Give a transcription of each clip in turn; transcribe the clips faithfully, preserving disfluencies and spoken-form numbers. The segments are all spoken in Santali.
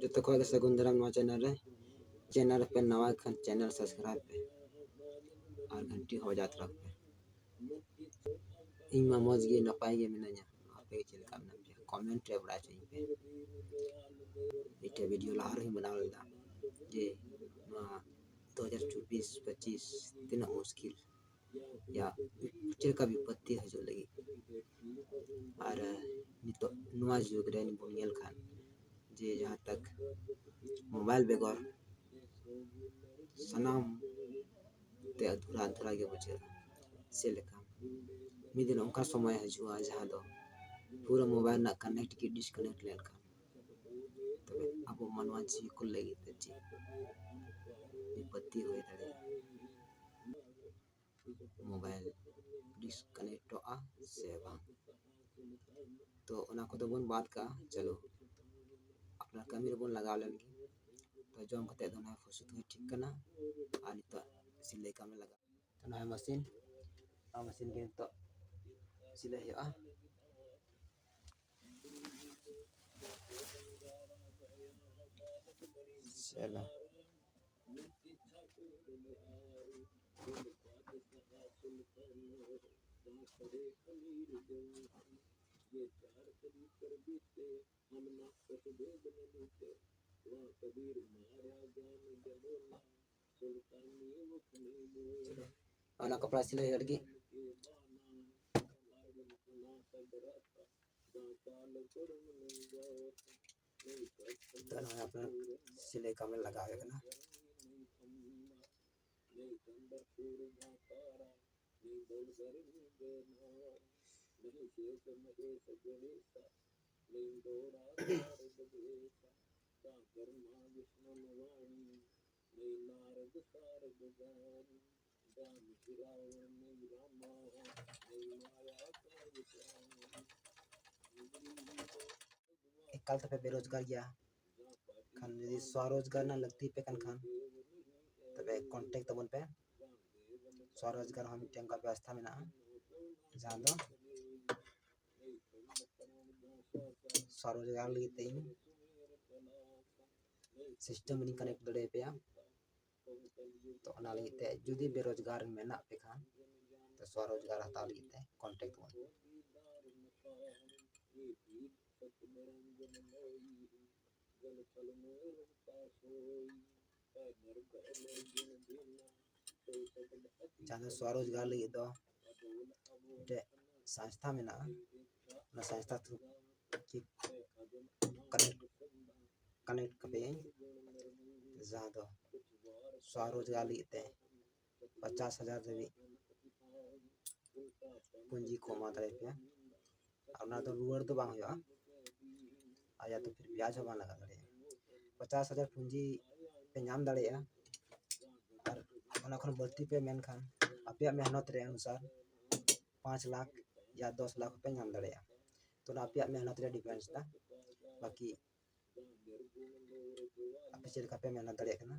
ᱡᱚᱛᱚ ᱠᱚᱣᱟᱜ ᱜᱮ ᱥᱟᱹᱜᱩᱱ ᱫᱟᱨᱟᱢ ᱱᱚᱣᱟ ᱪᱮᱱᱮᱞ ᱨᱮ᱾ ᱪᱮᱱᱮᱞ ᱨᱮ ᱯᱮ ᱱᱟᱣᱟ ᱠᱷᱟᱱ ᱪᱮᱱᱮᱞ ᱥᱟᱵᱥᱠᱨᱟᱭᱤᱵᱽ ᱯᱮ ᱟᱨ ᱜᱷᱟᱱᱴᱤ ᱦᱚᱸ ᱵᱟᱡᱟᱣ ᱛᱚᱨᱟ ᱯᱮ᱾ ᱤᱧ ᱢᱟ ᱢᱚᱡᱽ ᱜᱮ ᱱᱟᱯᱟᱭ ᱜᱮ ᱢᱤᱱᱟᱹᱧᱟ, ᱟᱯᱮ ᱜᱮ ᱪᱮᱫ ᱞᱮᱠᱟ ᱢᱮᱱᱟᱜ ᱯᱮᱭᱟ? ᱠᱚᱢᱮᱱᱴ ᱨᱮ ᱵᱟᱲᱟᱭ ᱦᱚᱪᱚᱧ ᱯᱮ᱾ ᱢᱤᱫᱴᱮᱡ ᱵᱷᱤᱰᱤᱭᱳ ᱞᱟᱦᱟ ᱨᱮᱦᱚᱸᱧ ᱵᱮᱱᱟᱣ ᱞᱮᱫᱟ ᱡᱮ ᱱᱚᱣᱟ ᱫᱩ ᱦᱟᱡᱟᱨ ᱪᱚᱵᱵᱤᱥ ᱯᱚᱸᱪᱤᱥ ᱛᱤᱱᱟᱹᱜ ᱢᱩᱥᱠᱤᱞ ᱭᱟ, ᱪᱮᱫ ᱞᱮᱠᱟ ᱵᱤᱯᱚᱛᱛᱤ ᱦᱤᱡᱩᱜ ᱞᱟᱹᱜᱤᱫ᱾ ᱟᱨ ᱱᱤᱛᱚᱜ ᱱᱚᱣᱟ ᱡᱩᱜᱽ ᱨᱮ ᱵᱚᱱ ᱧᱮᱞ ᱠᱷᱟᱱ ᱡᱮ ᱡᱟᱦᱟᱸ ᱛᱟᱠ ᱢᱳᱵᱟᱭᱤᱞ ᱵᱮᱜᱚᱨ ᱥᱟᱱᱟᱢ ᱛᱮ ᱟᱫᱷᱩᱨᱟ ᱟᱫᱷᱩᱨᱟ ᱜᱮ ᱵᱩᱡᱷᱟᱹᱜᱼᱟ᱾ ᱪᱮᱫ ᱞᱮᱠᱟ ᱢᱤᱫ ᱫᱤᱱ ᱚᱱᱠᱟ ᱥᱚᱢᱚᱭ ᱦᱤᱡᱩᱜᱼᱟ ᱡᱟᱦᱟᱸ ᱫᱚ ᱯᱩᱨᱟᱹ ᱢᱳᱵᱟᱭᱤᱞ ᱨᱮᱱᱟᱜ ᱠᱟᱱᱮᱠᱴ ᱜᱮ ᱰᱤᱥᱠᱟᱱᱮᱠᱴ ᱞᱮᱱᱠᱷᱟᱱ ᱛᱚᱵᱮ ᱟᱵᱚ ᱢᱟᱱᱣᱟ ᱡᱤᱣᱤ ᱠᱚ ᱞᱟᱹᱜᱤᱫ ᱛᱮ ᱪᱮᱫ ᱵᱤᱯᱚᱛᱛᱤ ᱦᱩᱭ ᱫᱟᱲᱮᱭᱟᱜᱼᱟ? ᱢᱳᱵᱟᱭᱤᱞ ᱰᱤᱥᱠᱟᱱᱮᱠᱴᱚᱜᱼᱟ ᱥᱮ ᱵᱟᱝ? ᱛᱚ ᱚᱱᱟ ᱠᱚᱫᱚ ᱵᱚᱱ ᱵᱟᱫ ᱠᱟᱜᱼᱟ᱾ ᱪᱚᱞᱚ, ᱟᱯᱱᱟᱨ ᱠᱟᱹᱢᱤ ᱨᱮᱵᱚᱱ ᱞᱟᱜᱟᱣ ᱞᱮᱱ ᱜᱮ᱾ ᱛᱚ ᱡᱚᱢ ᱠᱟᱛᱮ ᱫᱚ ᱱᱚᱣᱟ ᱯᱷᱩᱨᱥᱩᱛ ᱦᱩᱭ ᱴᱷᱤᱠ ᱠᱟᱱᱟ᱾ ᱟᱨ ᱱᱤᱛᱚᱜ ᱥᱤᱞᱟᱹᱭ ᱠᱟᱹᱢᱤ ᱞᱟᱜᱟᱣ᱾ ᱛᱚ ᱱᱚᱣᱟ ᱢᱮᱥᱤᱱ, ᱱᱚᱣᱟ ᱢᱮᱥᱤᱱ ᱜᱮ ᱱᱤᱛᱚᱜ ᱥᱤᱞᱟᱹᱭ ᱦᱩᱭᱩᱜᱼᱟ᱾ ᱪᱚᱞᱚ᱾ ᱚᱱᱟ ᱠᱟᱯᱲᱟ ᱥᱤᱞᱟᱹᱭ ᱦᱩᱭᱩᱜ ᱞᱟᱹᱜᱤᱫ᱾ ᱛᱚ ᱱᱚᱜᱼᱚᱭ ᱟᱯᱱᱟᱨ ᱥᱤᱞᱟᱹᱭ ᱠᱟᱹᱢᱤ ᱞᱟᱜᱟᱣ ᱦᱩᱭ ᱠᱟᱱᱟ᱾ ᱮᱠᱟᱞ ᱛᱮᱯᱮ ᱵᱮᱨᱳᱡᱽᱜᱟᱨ ᱜᱮᱭᱟ, ᱠᱷᱟᱱ ᱡᱩᱫᱤ ᱥᱣᱟᱨᱳᱡᱽᱜᱟᱨ ᱨᱮᱱᱟᱜ ᱞᱟᱹᱠᱛᱤ ᱯᱮ ᱠᱟᱱ ᱠᱷᱟᱱ, ᱛᱚᱵᱮ ᱠᱚᱱᱴᱮᱠᱴ ᱛᱟᱵᱚᱱ ᱯᱮ᱾ ᱥᱣᱟᱨᱳᱡᱽᱜᱟᱨ ᱦᱚᱸ ᱢᱤᱫᱴᱮᱱ ᱚᱱᱠᱟ ᱵᱮᱵᱚᱥᱛᱷᱟ ᱢᱮᱱᱟᱜᱼᱟ, ᱡᱟᱦᱟᱸ ᱫᱚ ᱥᱣᱟᱨᱳᱡᱽᱜᱟᱨ ᱞᱟᱹᱜᱤᱫ ᱛᱮ ᱤᱧ system ᱨᱤᱧ connect ᱫᱟᱲᱮᱭᱟᱯᱮᱭᱟ᱾ ᱛᱚ ᱚᱱᱟ ᱞᱟᱹᱜᱤᱫ ᱛᱮ ᱡᱩᱫᱤ ᱵᱮᱨᱳᱡᱽᱜᱟᱨ ᱢᱮᱱᱟᱜ ᱯᱮ ᱠᱷᱟᱱ, ᱛᱚ ᱥᱚᱨᱳᱡᱽᱜᱟᱨ ᱦᱟᱛᱟᱣ ᱞᱟᱹᱜᱤᱫ ᱛᱮ contact ᱵᱚᱱ᱾ ᱡᱟᱦᱟᱸ ᱫᱚ ᱥᱚᱨᱳᱡᱽᱜᱟᱨ ᱞᱟᱹᱜᱤᱫ ᱫᱚ ᱢᱤᱫᱴᱮᱡ ᱥᱚᱝᱥᱛᱷᱟ ᱢᱮᱱᱟᱜᱼᱟ, ᱚᱱᱟ ᱥᱚᱝᱥᱛᱷᱟ through ᱠᱤ connect, connect ᱠᱟᱯᱮᱭᱟᱹᱧ, ᱡᱟᱦᱟᱸ ᱫᱚ ᱥᱚᱨᱳᱡᱽᱜᱟᱨ ᱞᱟᱹᱜᱤᱫ ᱛᱮ ᱯᱚᱪᱟᱥ ᱦᱟᱡᱟᱨ ᱫᱷᱟᱹᱵᱤᱡ ᱯᱩᱸᱡᱤ ᱠᱚ ᱮᱢᱟ ᱫᱟᱲᱮᱭᱟᱯᱮᱭᱟ᱾ ᱟᱨ ᱚᱱᱟ ᱫᱚ ᱨᱩᱣᱟᱹᱲ ᱫᱚ ᱵᱟᱝ ᱦᱩᱭᱩᱜᱼᱟ, ᱟᱨ ᱭᱟ ᱛᱚ ᱯᱷᱤᱨ ᱵᱭᱟᱡᱽ ᱦᱚᱸ ᱵᱟᱝ ᱞᱟᱜᱟᱣ ᱫᱟᱲᱮᱭᱟᱜᱼᱟ᱾ ᱯᱚᱪᱟᱥ ᱦᱟᱡᱟᱨ ᱯᱩᱸᱡᱤ ᱯᱮ ᱧᱟᱢ ᱫᱟᱲᱮᱭᱟᱜᱼᱟ, ᱟᱨ ᱚᱱᱟ ᱠᱷᱚᱱ ᱵᱟᱹᱲᱛᱤ ᱯᱮ ᱢᱮᱱᱠᱷᱟᱱ, ᱟᱯᱮᱭᱟᱜ ᱢᱮᱦᱱᱚᱛ ᱨᱮ ᱚᱱᱩᱥᱟᱨ ᱯᱟᱸᱪ ᱞᱟᱠᱷ ᱭᱟ ᱫᱚᱥ ᱞᱟᱠᱷ ᱯᱮ ᱧᱟᱢ ᱫᱟᱲᱮᱭᱟᱜᱼᱟ᱾ ᱛᱚ ᱚᱱᱟ ᱟᱯᱮᱭᱟᱜ ᱢᱮᱦᱱᱚᱛ ᱨᱮ depends ᱫᱟ, ᱵᱟᱠᱤ ᱟᱯᱮ ᱪᱮᱫ ᱞᱮᱠᱟ ᱯᱮ ᱢᱮᱦᱱᱚᱛ ᱫᱟᱲᱮᱭᱟᱜ ᱠᱟᱱᱟ᱾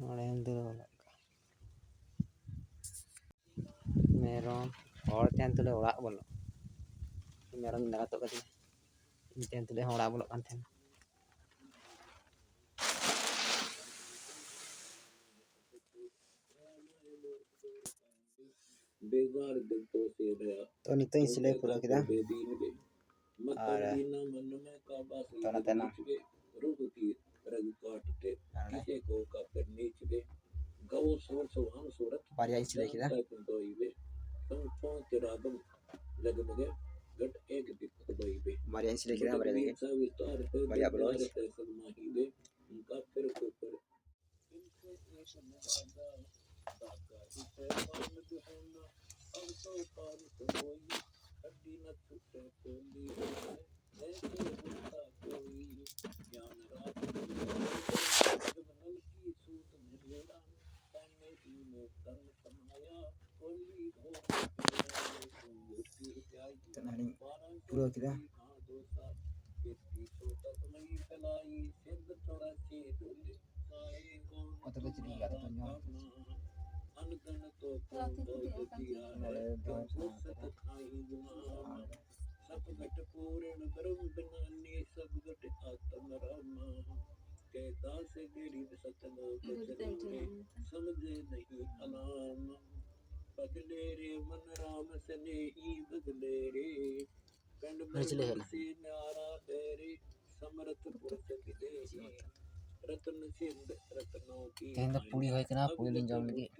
ᱱᱚᱰᱮ ᱫᱩᱲᱩᱵ ᱞᱮᱱ ᱠᱷᱟᱱ ᱢᱮᱨᱚᱢ ᱦᱚᱲ ᱛᱟᱦᱮᱱ ᱛᱩᱞᱩᱡ ᱚᱲᱟᱜ ᱵᱚᱞᱚᱜ, ᱢᱮᱨᱚᱢ ᱞᱟᱜᱟ ᱛᱩᱫ ᱠᱟᱫᱮᱭᱟ, ᱤᱧ ᱛᱟᱦᱮᱱ ᱛᱩᱞᱩᱡ ᱦᱚᱸ ᱚᱲᱟᱜ ᱵᱚᱞᱚᱜ ᱠᱟᱱ ᱛᱟᱦᱮᱱᱟ᱾ ᱛᱚ ᱱᱤᱛᱚᱜ ᱤᱧ ᱥᱤᱞᱟᱹᱭ ᱯᱩᱨᱟᱹᱣ ᱠᱮᱫᱟ᱾ ᱟᱨ ᱛᱚ ᱱᱚᱛᱮ ᱱᱟ ᱵᱟᱨᱭᱟ ᱤᱧ ᱥᱤᱞᱟᱹᱭ ᱠᱮᱫᱟ᱾ ᱵᱟᱨᱭᱟ ᱤᱧ ᱥᱤᱞᱟᱹᱭ ᱠᱮᱫᱟ, ᱵᱟᱨᱭᱟ ᱞᱟᱹᱜᱤᱫ ᱵᱟᱨᱭᱟ ᱵᱞᱟᱣᱩᱡᱽ᱾ ᱱᱤᱛᱚᱜ ᱱᱟᱦᱟᱜ ᱤᱧ ᱯᱩᱨᱟᱹᱣ ᱠᱮᱫᱟ᱾ ᱚᱛ ᱨᱮ ᱪᱮᱫ ᱤᱧ ᱜᱟᱛᱮ ᱠᱚᱧ ᱧᱟᱢ ᱱᱚᱰᱮ ᱫᱚ ᱥᱟᱶ ᱠᱚᱨᱮ ᱟᱨ ᱟᱹᱰᱤ ᱪᱤᱞᱤ ᱦᱮᱡ ᱮᱱᱟ? ᱛᱮᱦᱮᱧ ᱫᱚ ᱯᱩᱲᱤ ᱦᱩᱭ ᱠᱟᱱᱟ, ᱯᱩᱲᱤ ᱞᱤᱧ ᱡᱚᱢ ᱞᱟᱹᱜᱤᱫ᱾